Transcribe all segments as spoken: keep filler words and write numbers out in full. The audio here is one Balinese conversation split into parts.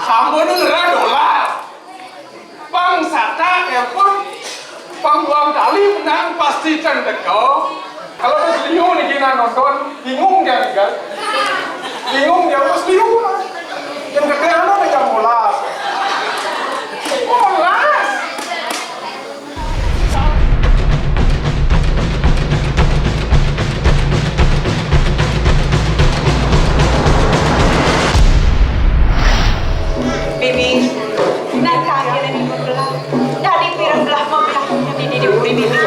Tambah nu ngerah dolar. Pang satak ya pun. Pang dua kali menang pasti cendeko. Kalau bos liu nih kena nonton, bingung dia nih kan. Bingung dia bos liu. Yang ketiga apa jam bolas. Bolas. Bibi, nah, kaki lagi belah. Dadi pirang belah mabelah di diri uri Bibi.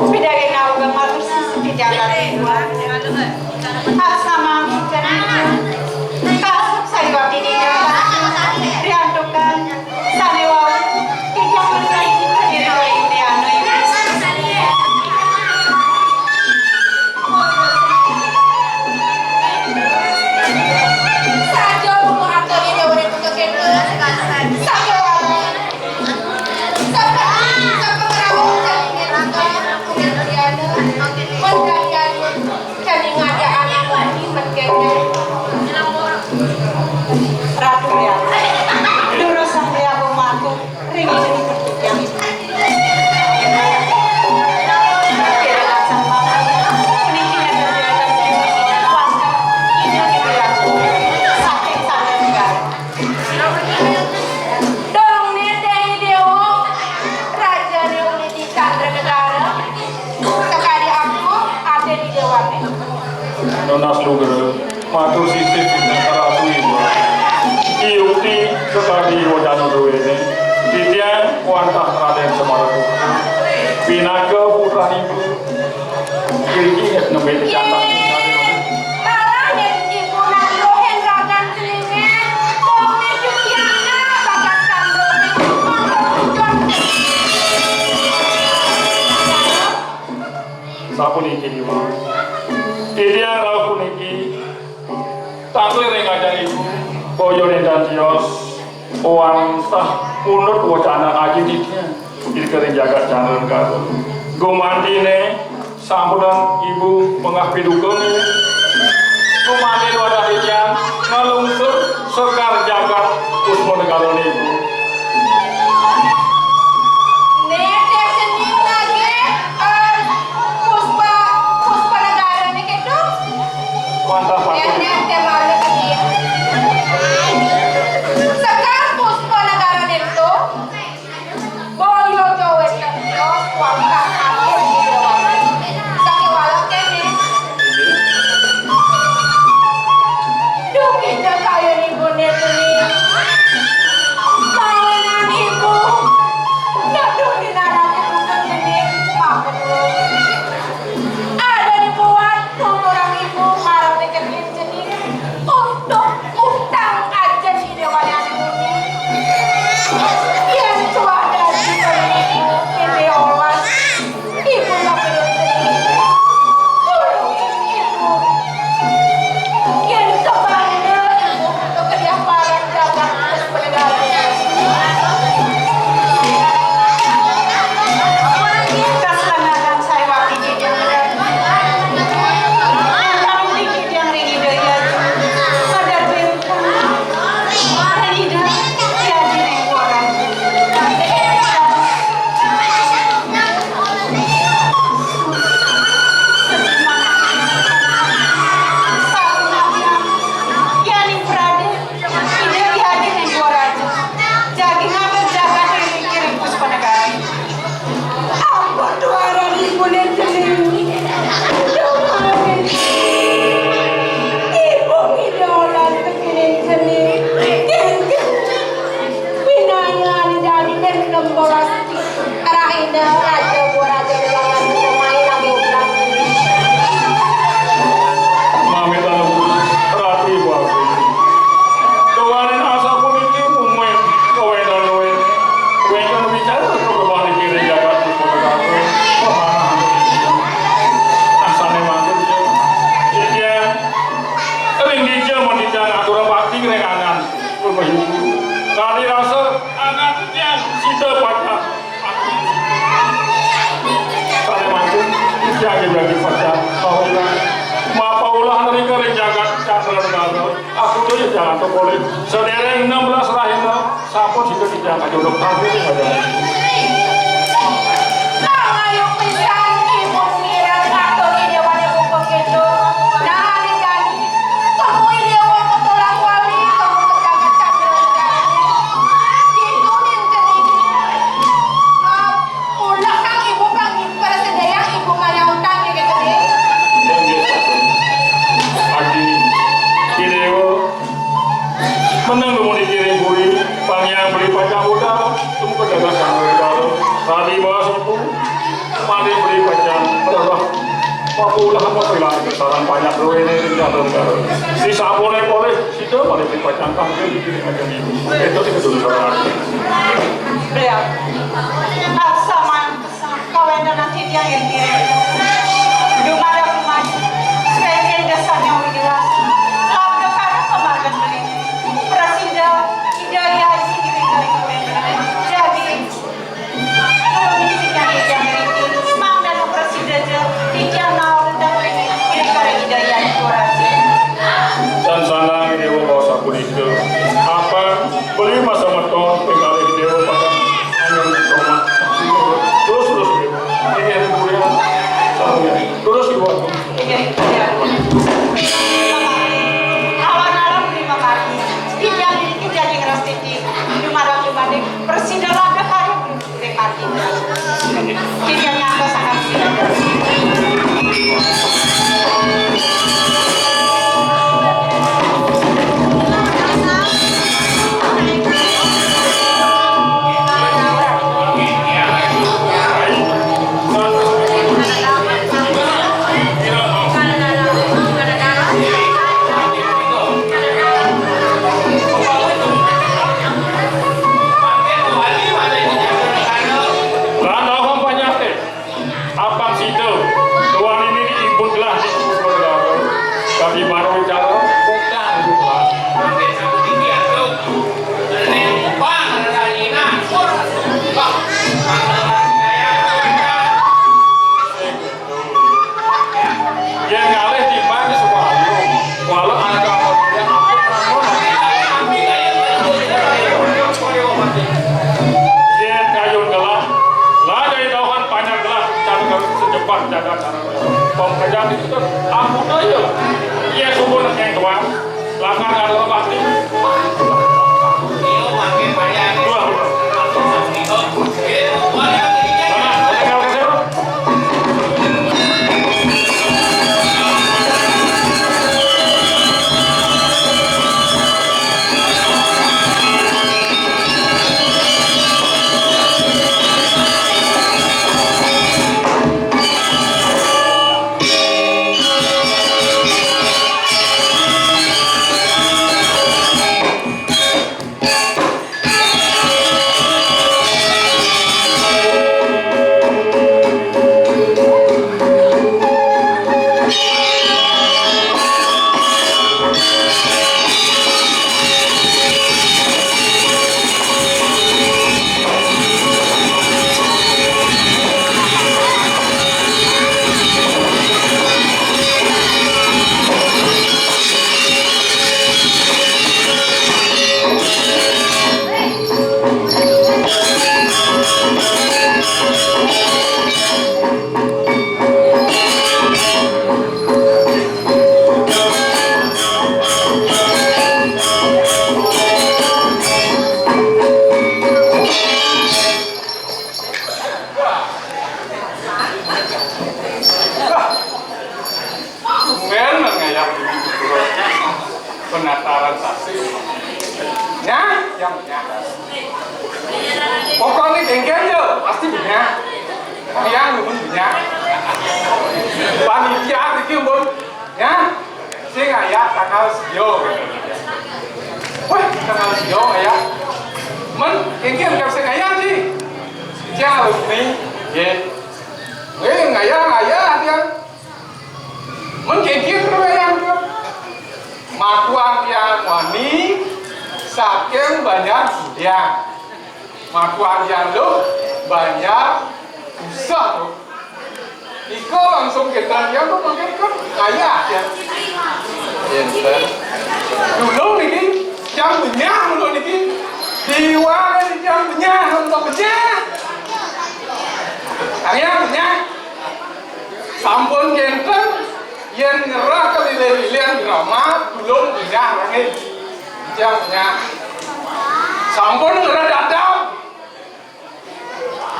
Pidaging awak matur sisip di jagat. Asama hujan itu. Kasuk sayuwak dini. Riantukan sane wau. Tidak berlain dari Tiano ini. Saja umur atau ini udah buka kena. Saja wala. Sapa, sapa ngerawat jani ngerti, ngerti anu, mendalian, jani ngajak anak lagi mengkene. Ratu ya. Durus sampai aku maku, ringin yang Dong nete dewa, rajane uli di Candra Negara, sakadi aku ade di dewane. Nunas lugra, matur sisip ing ratu ibu. Iukti sakadi wacana duwene, titiang wantah Raden Semaraputra. Pinaka putranipun. Iri inget nembe kecantang. Malah yen ibu nanduhin ragan telinge, wong Juliana bakat kandung. Sapuniki, Ibu. Titiang rauh puniki, tangkil ring ajeng Ibu, boyo nendan tios. Wantah pundut wacana aji titiang iri ka ring jagat Candra Negara. Gumantine sampunang Ibu menggah piduka nggih. Gumantine wadah titiang ngalungsur sekar jagat Puspa Negara Ibu. Nete seni lagi, eh, Puspa, Puspa Negara niki tuh. Wantah patut. Nete, nete malu tadi. Sekar Puspa Negara itu. Boyo jowe tepos wangkah akhir di dewan. Sakéwala kéné. Duh, kita kaya ni boné tuni. Jagi-jagi pacang paulah. Mapaulah ring, ring jagat Candranegara. Aku tuh ya jangan tepoleh. Sadéréng enam belas rahina, sampun sida titiang kajodok kangge ring ajaran. Nah, ayo pisan Ibu ngiring ngatur idéwané buka kéto. Nah, ari jani, temui déwa katulang wali, temui jagat Candranegara. Ditu ninten ibu. Ah, ulah kang ibu pang, prasida yang ibu ngayautang kéto, Dé. Adi, Idéwa, meneng dumun dikiring kuwi, pang yang beli pacang udah, temu pedagang sama udah. Tadi bahas itu, mandi beli pacang, adalah papulah apa bilang sarang banyak duit ini, tinggal dong. Di sabone boleh, situ mandi beli pacang, tampil dikiring aja nih. Itu sih kedua sarang. Ya. Aksaman. Kawentenan titiang ing kirang. Dumadak dumayu, swénjing dasa nyawa jelas. Labda karep pamargan beli. Prasida, Ida Hyang Widhi Wasa. Jagi, tulung titiang ing kirang. Mangda prasida ja, titiang nawa ring Ida Hyang Widhi Wasa. Tan sanang Déwa baos sapunika. Apa Beli masa meton, penggalih Déwa pada angin tomat. Terus, terus, Déwa. Ini yang kuliah. Terus, Ibu. Inggih, iya. Awan alam terima kasih. Titiang niki jagi ngrastiti. Dumadak dumadik. Prasida labda karep. Lan dawuh panjangke, apang sida, tuan ini diimpun gelah di kubur negara. Tapi baru bicara, bukan bukan. Yén ngalih timpang wis walu. Walu angka yang aku ngelamun. Yén kayun gelah, lah dari dauhan panjang gelah, cara secepat jaga cara. Pemkerjaan itu kan ampun aja. Iya, subur yang tuan. Lakar karo bakti. Wah. Wah. Wél nang ngayah bumi kuburan. Penataran sasi. Nya, yang nya. Pokoknya genggen ya, pasti punya. Yang belum punya. Panitia iki pun, ya. Sing ngayah tanggal sia. Wah, tanggal sia ngayah. Men, genggen kan sing ngayah sih. Yang alumni, ya. Wéh, ngayah, ngayah, ya. Men genggen karo wayang to. Matuang tiang wani saking Banjar Sudiang. Matuang tiang luh Banjar Usah. Nika langsung kita, ya, kok makin kan kaya, ya. Pinter. Dulu niki, jam benyah dulu niki. Diwale jam benyah, untuk benyah. Kaya benyah. Sampun kenten, yen ngerah kelilih-lilih drama, belum benyah nanging. Jam benyah. Sampun ngerah dadam.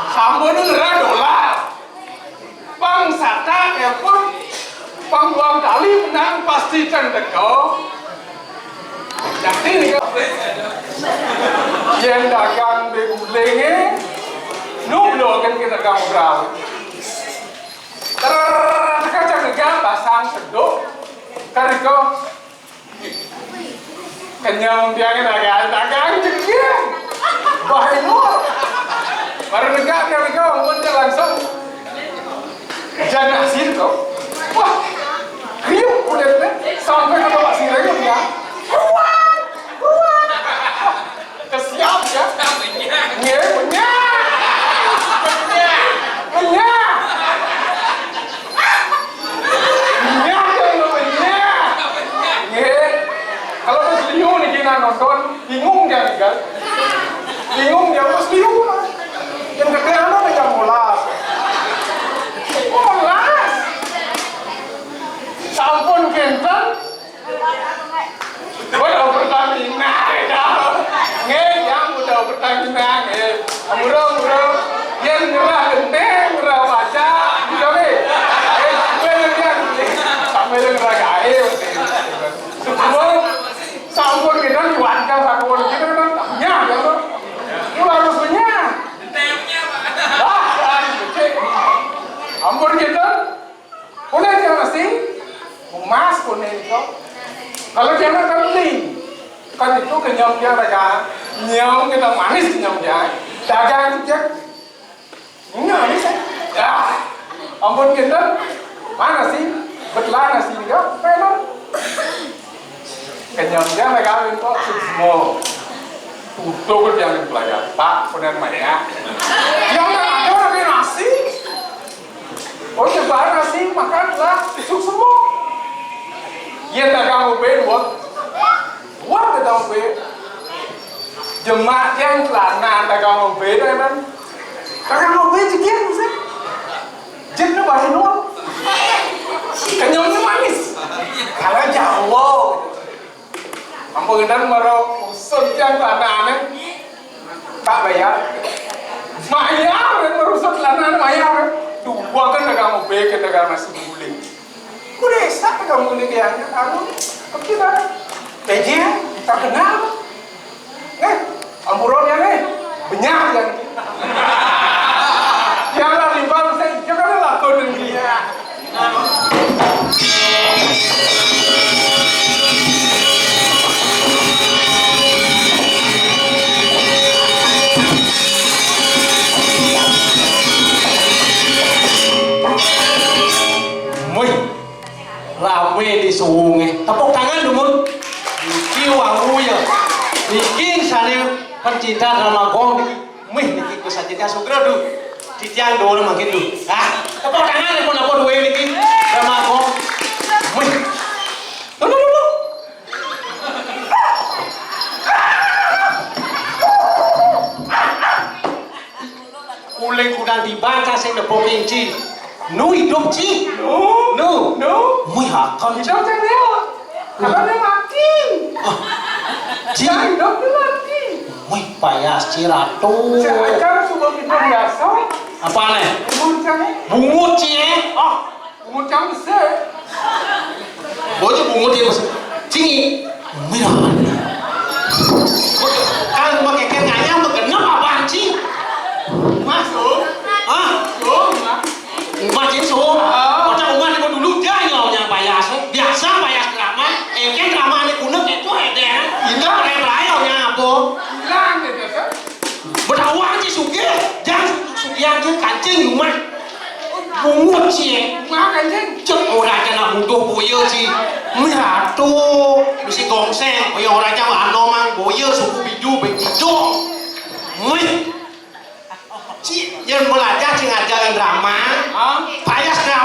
Sampun ngerah dolar. Pang satak ya pun, pang dua kali menang pasti cendeko. Jadi nih, yang dagang begulingnya, nu lo kan kita dagang berapa? Ter, kacang dagang pasang seduk, kariko Kenyang tiang dagang, dagang jegir. Wah, itu. Baru negak dia, dia langsung. Jangan hasil kau. Wah, kriuk kulitnya sampai ke bawah sirengnya dia. Keruan, keruan. Kesiap ya. Nggih, punya. Punya. Punya, ya, punya. Nggih. Kalau terus liu nih kita nonton, bingung dia nih, kan? Bingung dia terus liu. Yang gede anak yang molas. Molas. Sampun kenten. Udah Pertamina, ya. Nggih, yang udah Pertamina, nggih. Murah, murah. Yang ngerah genteng, ngerah baja, gitu, nggih. Eh, gue yang, sampai yang ngerah gaib. Sebelum sampun kita di warga satu kita kan, ya, ya, tuh. Lu harus punya. Wah, kan, kecil. Ampun kita. Kuning yang nasi, emas kuning itu. Kalau jangan kan kuning, kan itu kenyam dia raja. Nyam kita manis kenyam dia. Dagang dia. Ini manis ya. Ya. Ampun kita. Mana sih? Betul nasi dia. Penon. Kenyam dia mereka itu semua. Utuh dia yang belajar. Pak, kuning maya. Yang ada lagi nasi. Oh, nyebar nasi makan lah, isuk semua. Yen dagang ubé, wah. Wah, dagang ubé. Jemak yang celana dagang ubé, kan? Dagang ubé jegir, bisa. Jen nu bahin wah. Kenyamnya manis. Kalau Jawa. Ampun, kita mara usut yang tanahnya. Tak bayar. Mayar, kan, merusut lanang mayar. Dua kan dagang ubé, kan dagang nasi guling. Ku desa dagang guling yang anu, kita P J terkenal. Eh, amburon ya, eh. Benyah yang. Yang lari bangsa, jangan lakukan dia. Muih, ramé di suwungé. Tepuk tangan, dumun. Niki wau ya. Niki sané pencinta drama gong niki. Muih, niki ku sajian sugra, duh. Titiang dhuwur mangkin, duh. Ah, tepuk tangan pun apa duwe niki. Drama gong. Muih. Duh, duh, duh, duh. Uling kudang tiban sing nepuk inci. Nu idup, Ci? Nu. Nu. Nu. Muih, akan, Ci. Idup, Ci, dia. Kalau dia mati. Ah. Ci. Yang hidup dia mati. Muih, payas, Ci, Ratu. Saya akan suruh kita biasa. Apa nih? Bungut, Ci. Bungut, Ci, eh? Ah. Bungut yang besar. Bocah bungut yang besar. Cing. Mira. Kan maké kén ngayam begenep apaan, Cing? Masuk. Hah? Masuk, Mas. Mas, Cing, so. Ah. Bocah umat itu dulu dia nyawanya payas. Biasa payas drama. Engkén drama ini kunek itu ada. Kita pakai pelayar apa? Hilang deh, biasa. Bedawang ci sugih, jang sugih aja kancing rumah. Bungut ci, eh. Rumah kancing. Cek ora kena muduh boya ci. Mih atuh, mesti gongseng, kaya ora cang ano mang boya suku bidu, bek ijo. Mih. Ci, yen belajar ci ngajar drama. Hah? Payas drama.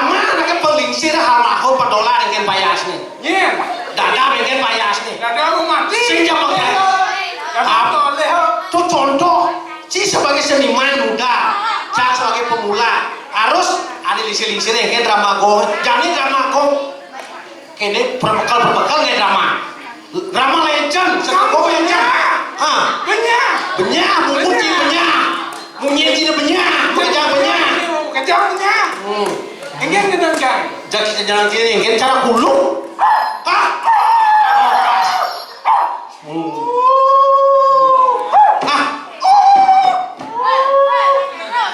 Nyén. Dadah mengkén payas nih. Dadah lu mati. Sing jawab, Pak. Dadah toleh. Tuh contoh, ci sebagai seniman muda, cang sebagai pemula, harus ada lingsir-lingsir ya, kayak drama gong. Jangan drama gong. Kene perbekel-perbekel kayak drama. Drama legend, sekarang legend. Hah? Benyah. Benyah, mungkin ci benyah. Mungkin ci benyah, benyah, benyah. Kejam benyah. Hmm. Enggak, enggak, enggak. Jadi jalan sini, enggak cara kuluk. Hah? Hmm. Ah.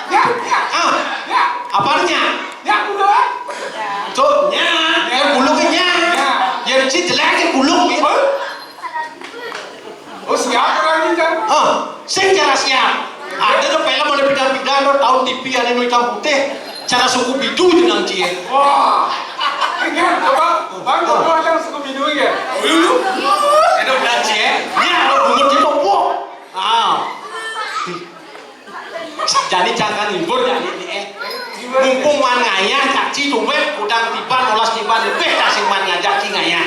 Ya, ya. Ah. Ya. Apanya? Ya, kuluk. Tuh, nya. Ya, kuluknya. Ya. Ya, ci jelek ya kuluk. Hah? Oh, siap orang ini kan? Hah, sing cara siap. Ada tuh film ada pindah-pindah tuh tahun T V ada nu hitam putih. Cara suku bidu jenang cie. Wah. Ini coba, Bang, coba aja suku bidu ya. Ayo lu. Itu udah cie. Ini ada bungut di toko. Ah. Jadi jangan libur ya ini eh. Mumpung man ngayah, caci duit, udang tiban, olas tiban lebih kasih man ngajak ci ngayah.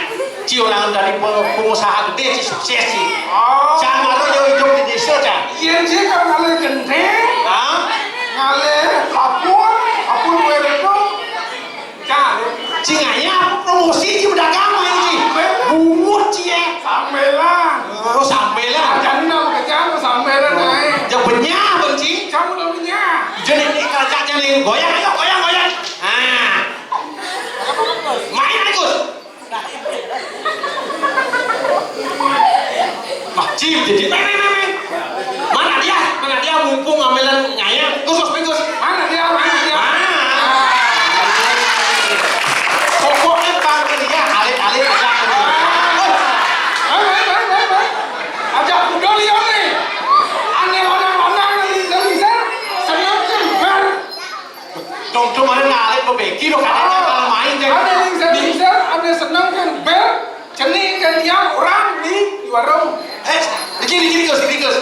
Ci orang dari pe- pengusaha gede, ci sukses ci. Oh. Jangan lo jauh hidup di desa, Cang. Iya sih, kalau ngalih gending, Hah? Ngalih kapur, kapur kue betul. Cang. Ci ngayah promosi ci pedagang main ci. Bungut ci ya. Sambelan. Oh, sambelan. Jangan nak kejam sambelan naik. Jangan benyah benci. Kamu udah punya. Jadi ini kerja jadi goyang, ayo goyang, goyang. Ah. Main, Agus. Wah, Cim, jadi main, main, main, main. Mana dia? Mana dia? Mumpung ambilan ngayang. Gus, Gus, Gus. Mana dia? Mana dia? Ah. Pokoknya panggil dia alit-alit aja. Hei. Hei, hei, hei, hei, hei. Ajak kuda lihat nih. Aneh orang-orang yang lingsir, senang jembar. Dong, dong, ada ngalit bebeki lo, katanya kalau main, jadi. Ada lingsir-lingsir, ada senang kan, ber, cenik kan tiang orang di, di warung. Eh, dikit, dikit, dikit, dikit.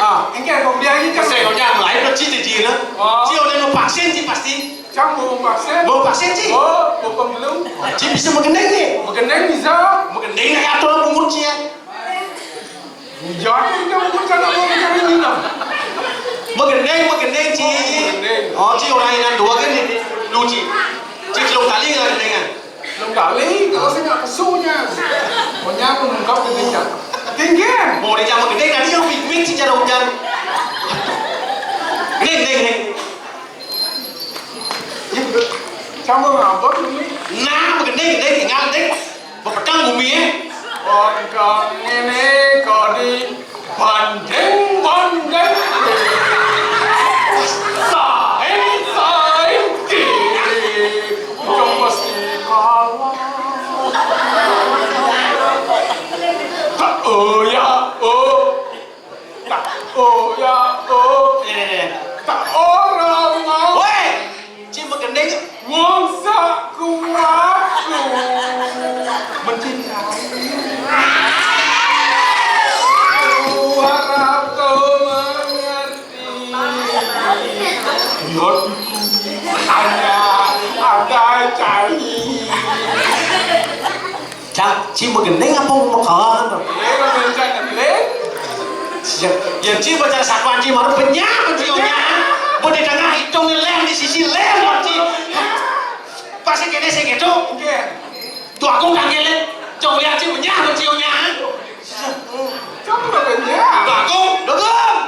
Ah, engke kok dia ini kan. Saya punya lain lo, ci, ci, ci, lo. Oh. Ci, udah lo vaksin, ci, pasti. Cang mau vaksin. Mau vaksin, ci? Oh, mau pemilu. Ci bisa megendeng nih. Megendeng bisa. Megendeng kayak atur bungut, ci, ya. Jadi kita bukan sana mau mencari minum. Megendeng, megendeng, ci. Oh, megendeng. Oh, ci orang yang dua kan ini. Lu, ci. Ci, lu kali nggak gendengan? Lu kali, kalau saya nggak kesunya. Pokoknya aku nungkap gedenya. Tinggi. Mau dia megendeng, tadi yang pipit, ci, cara hujan. Gendeng, gendeng, gendeng. Sama ngapa ini? Nah, begini, gini, tinggal, ding. Bepedang bumi, ya. Kon kang ini kok di banding, banding. Saing, saing, kiri. Ujung mesti kalah. Tak, oh ya, oh. Tak, oh ya, oh. Ini, ini. Tak orang mau. Woi, ci megendeng. Wong sak kuatku mencintai. Ku harap kau mengerti. Hatiku hanya ada cari. Cak, ci megendeng apa mau mekan? Iya, megendeng. Ya, ya, ci baca sakuan ci, maru benyah, ci, oh, nya. Mau di tengah hitung lem, di sisi lem, ci. Pas kene sing itu. Oke. Tuh aku kagak lihat. Coba lihat ci benyah, ci, oh, nya. Coba benyah. Tuh aku, dukung.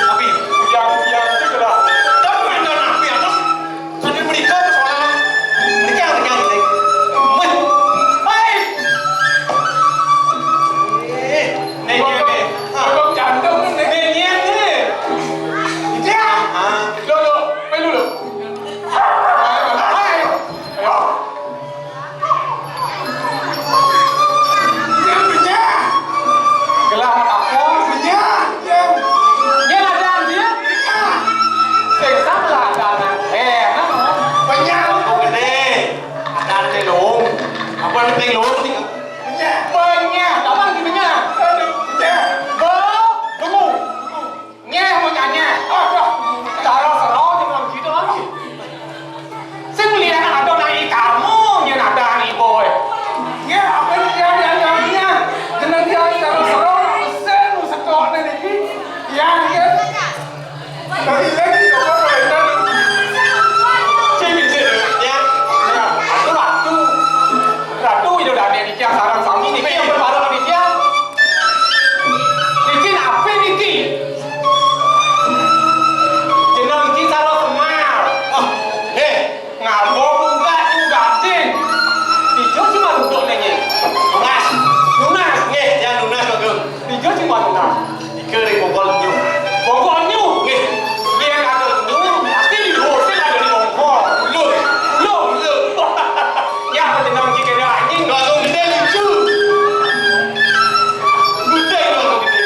Tapi, yang, yang itu sudah. Tapi, yang, yang, yang, Sadé menika persoalan. Menika, menika, menika. Meh. Eh, nih, nih, nih. Ah. Kok jantung nih? Nih, nih, nih. Iya. Ah. Lo, lo, main dulu. Ayo, ayo. Ayo. Gelah anak aku. Gelah. Dia ada dia. Sing salah ada anak. Eh, penyal. Apa gedé? Ada anak lung. Apa anak lung sih? Penyal. Penyal. Apa lagi penyal? Aduh, penyal. Be, tunggu. Nyeh mau nyanyeh. Aduh, cara sero aja bilang gitu lagi. Sing lihat ada nang ikarmu, nyén ada nang ibu, eh. Nyeh, apa yang dia, dia, dia, dia? Jeneng dia cara sero, sing setok nih, nih. Ya, ya. Dari lagi, apa, apa, apa? Sing, sing, ya. Ya, aku ratu. Ratu Widodari niki sareng sami niki yang berbareng niki. Niki napi niki? Jeneng niki Saro Semar. Oh, eh, ngabo buka tu gading. Ijo cuma duduk niki. Nunas, nunas, nggih, ya nunas, Bagong. Ijo cuma nunas. Nika ring bongkol nyuh. Bongkol nyuh, nggih. Yén ada nyuh, pasti di luhur sing ada di bongkol. Luh, luh, luh. Ya, apa jeneng iki kena anjing? Langsung gedé lucu. Gedé langsung gedé.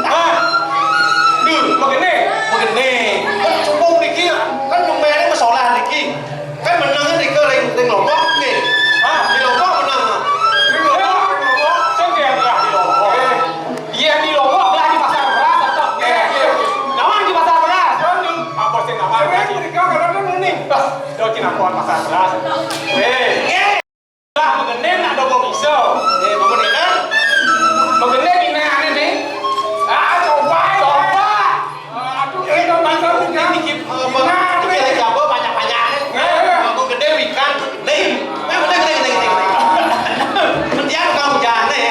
Hah? Duh, begini. Begini. Kan cukup niki, kan nyumene masalah niki. Kan menang nika ring, ring Lombok nggih. Hah? Di Lombok menang. Ring Lombok, ring Lombok. Sing dia belah di Lombok. Eh. Iya di Lombok belah di pasar beras atau? Eh, iya. Nawang di pasar beras. Apa sih nawang? Sering mereka kadang-kadang nih. Pas, do cina pasar beras. Eh. Lah, magending nak dogo bisa. Eh, magending kan? Magending ini aneh nih. Ah, coba, coba. Aduh, ini kan banyak nih, kan? Dikit, eh, apa, nah, dikit nih. Aja, apa, banyak-banyak nih. Eh. Aku gede, wikan. Nih. Eh, udah, nih, nih, nih, nih. Dia tukang hujan nih.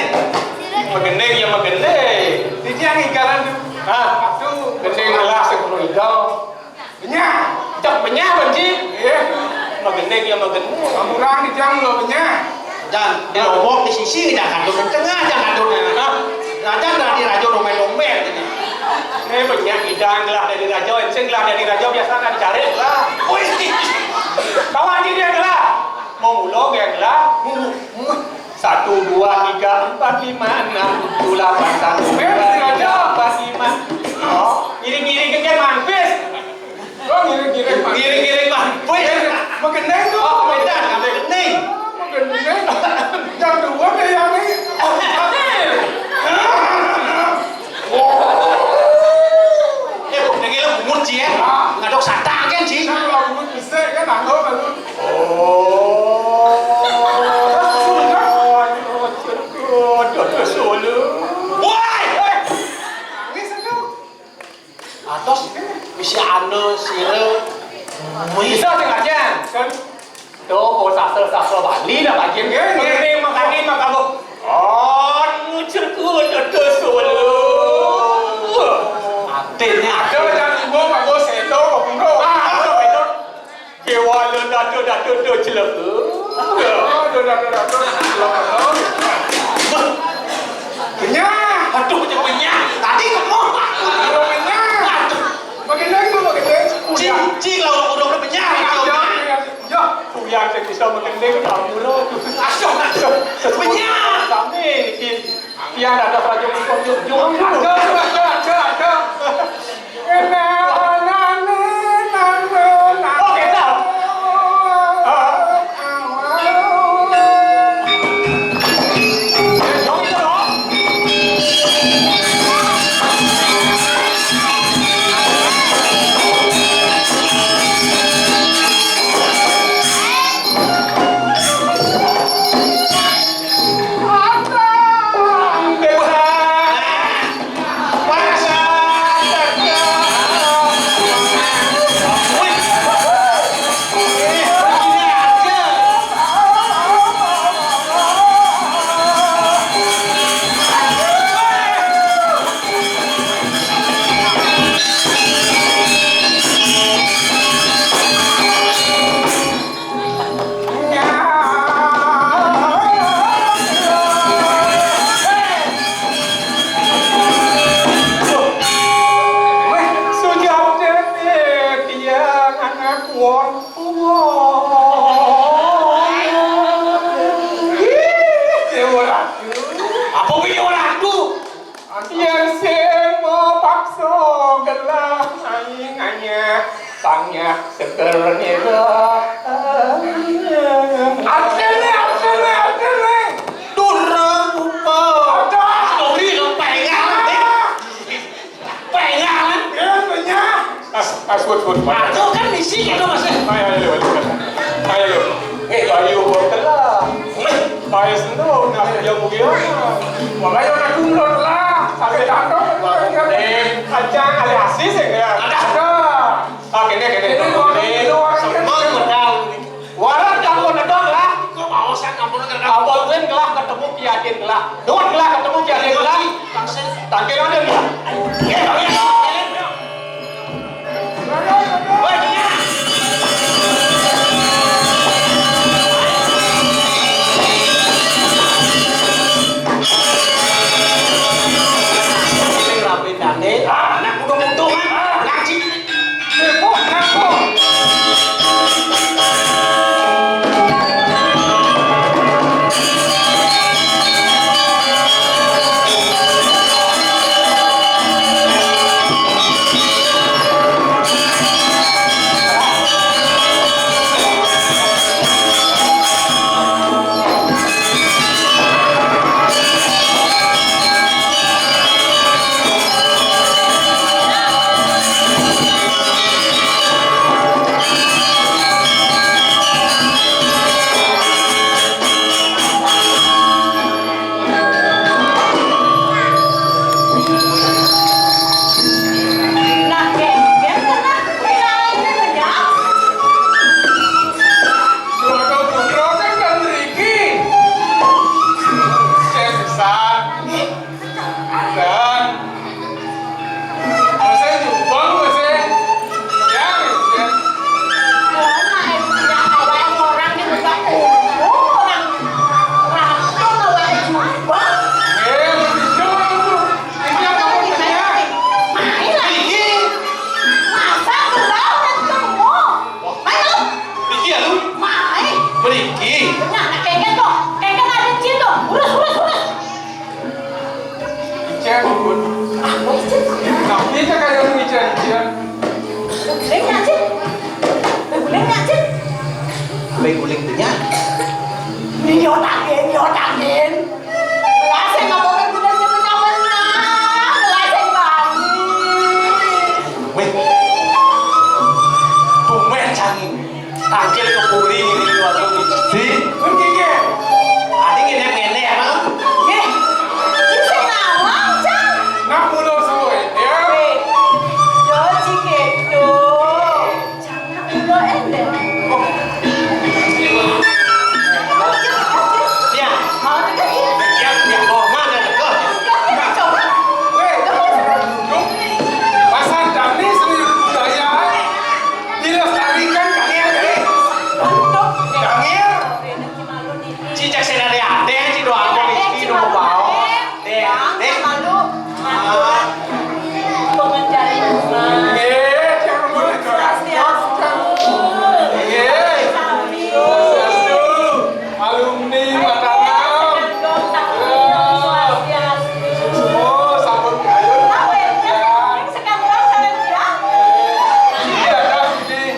Magending ya, magending. Ini yang ikan tuh. Hah? Aduh. Gending gelas sepuluh hijau. Benyah. Cak benyah, Banci. Iya. Magending ya, magending. Amurang di jam lo benyah. Dan di Lombok di sisi, jangan kadut di tengah, jangan kadut di tengah. Raja dari raja domen-domen ini. Eh, benyah, idang gelah dari raja, ensing gelah dari raja, biasa kan dicari lah. Wih. Kawan ini dia gelah. Mau mulung ya gelah. Satu, dua, tiga, empat, lima, enam, tujuh, delapan, satu, dua, tiga, empat, lima. Oh, ngiring-ngiring ke mampis. Lo ngiring-ngiring, Pak. Ngiring-ngiring, Pak. Wih. Eh, magending tuh. Oh, beda, nggak magending. Magending. Jam dua deh, ya, nih. Eh, nang ilmu bungut, Ci, ya. Ah. Ngadok satang, kan, Ci? Kan kalau bungut bisa, kan, nanggo, kan. Oh. Woi, woi. Nangis, aduh. Atos misi anu sira. Bisa sing aja, kan? Tuh, oh, sastra-sastra Bali lah, bagian. Nggih, nggih. Penting makane makamu. Oh, ngucurku tetes solo. Atene ada macam ibu, Pak Bos, itu, Pak Bro. Ah, apa itu? Déwa lo dado-dado do celaka. Dado-dado do celaka. Benyah. Aduh, cek benyah. Tadi kemong. Aduh, benyah. Aduh. Makin lagi, makin lagi. Cing, cing, lawan udah benyah. Ya, ya, ya. Ya, kuyang sing bisa makin lagi, ampun. Aduh, aduh. Benyah. Kami iki. Iya, ada raja pun jujur. Ada, ada, ada, ada. Oke, dah. Ya, seger nih, Dok. Artine, artine, artine. Durung buka. Aduh, sorry, Dok, pengen, Dok. Pengen. Ya, pengen. Ah, ah, sebut, sebut. Aduh, kan misi gitu, Mas. Ayo, ayo, ayo, ayo. Ayo, ayo. Eh, ayo, buat telah. Ayo, sentuh, nah, yang mulia. Makanya, anak kumlot lah. Sampai datang, eh, kacang, ada asis, ya, ya. Ada. Ah, kéné, kéné, kéné. Semua udah. Waras kampung gedog lah. Kok mau saya kampung gedog? Apa kuwi gelah ketemu Ki Adin gelah? Nuwun gelah ketemu Ki Adin gelah. Tangkil ada gelah. Woi, iya. Sing rapi dane. Ah, anak udah untung, ah. Ngaji. Nah, geger tengah wilayahnya, ya. Keluarga putra kan kan mriki. Saya besar. Dan saya nyumbang, saya. Ya, ya. Lah, nek tidak ada orang yang buka kuku, orang ratu bawa jubah. Eh, betul itu. Ini yang kamu tanya. Main lagi. Masa gelau dan ketemu. Main lu. Iki ya lu. Main. Mriki. Nah, nah, kengken tuh. Kengken ada jin tuh. Urus, urus, urus. Icen, Bun. Apa itu? Tapi itu kayak lu icen, icen. Guling aja. Guling aja. Apa guling punya? Nyotakin, nyotakin. Lah, saya nggak mau guling, jangan nyawanya. Lah, saya balik. Weh. Tumben, Cang. Tangkil kepuri ini, waduh, Gusti. Pun kiki. Adi ngene-ngene apa? Nggih. Iki sing ngawang, Cang. Nak mulo suwe, ya. Eh, yo, Cik, itu. Cang, nak mulo endek. Oh. Ya. Mau deket, ya. Ya, ya, oh, mana deket? Coba. Weh, duduk. Pasar Dami seni budaya. Dilestarikan, Kang Er, eh. Untuk Kang Er. Cicak senare ate, ci doang kok iki nunggu bawa. Dek, dek. Malu. Ah. Pengajaran. Eh, jangan boleh curhat. Swastiastu. Eh. Swastiastu. Alumni Mataram. Swastiastu. Oh, sampun ayo. Apa ya? Sekarang saya bilang. Iya, dah, sini.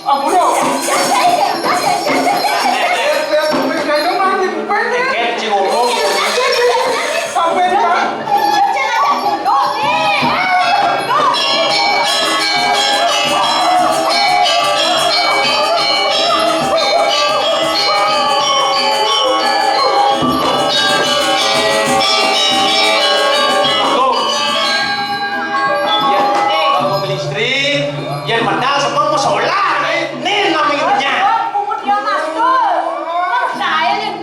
Ampun, Bro. Kan ci ngomong. Sampai, Pak. Tuh. Ya, kalau mobil listrik, ya padahal semua mau solar, eh. Ini namanya punya. Pungut dia masuk. Kan saya yang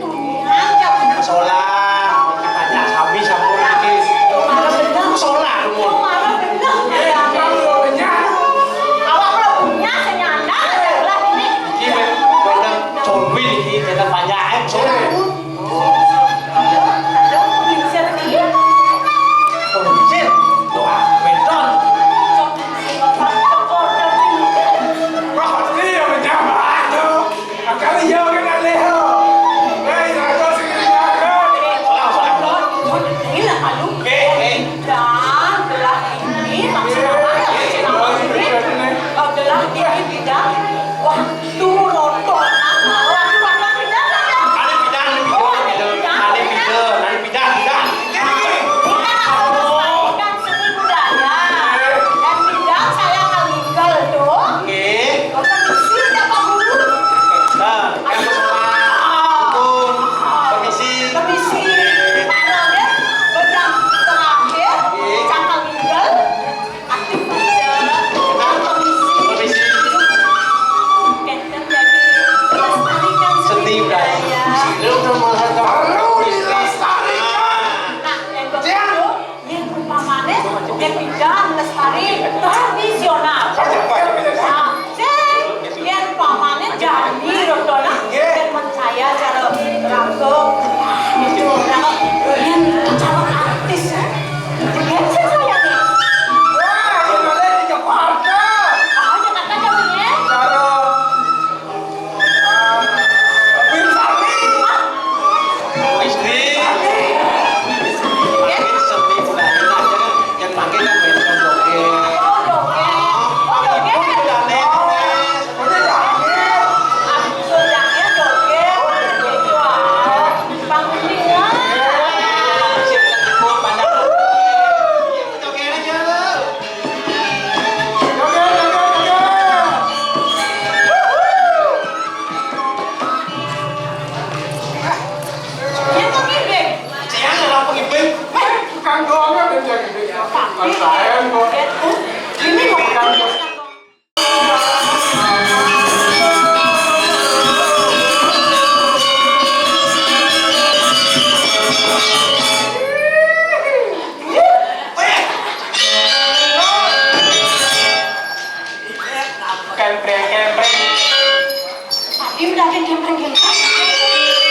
Solar, kita sami sampun iki. Marah bener. Solar, Bu. Marah bener. Eh, kamu lo punya. Awak lo punya, senyanda, sebelah ini. Iki wis bener combi iki, kita banyak, eh, solar. Aduh, aduh, bisa begini. Ini mau Kempreng, kempreng. Tadi udah ada kempreng-kempreng.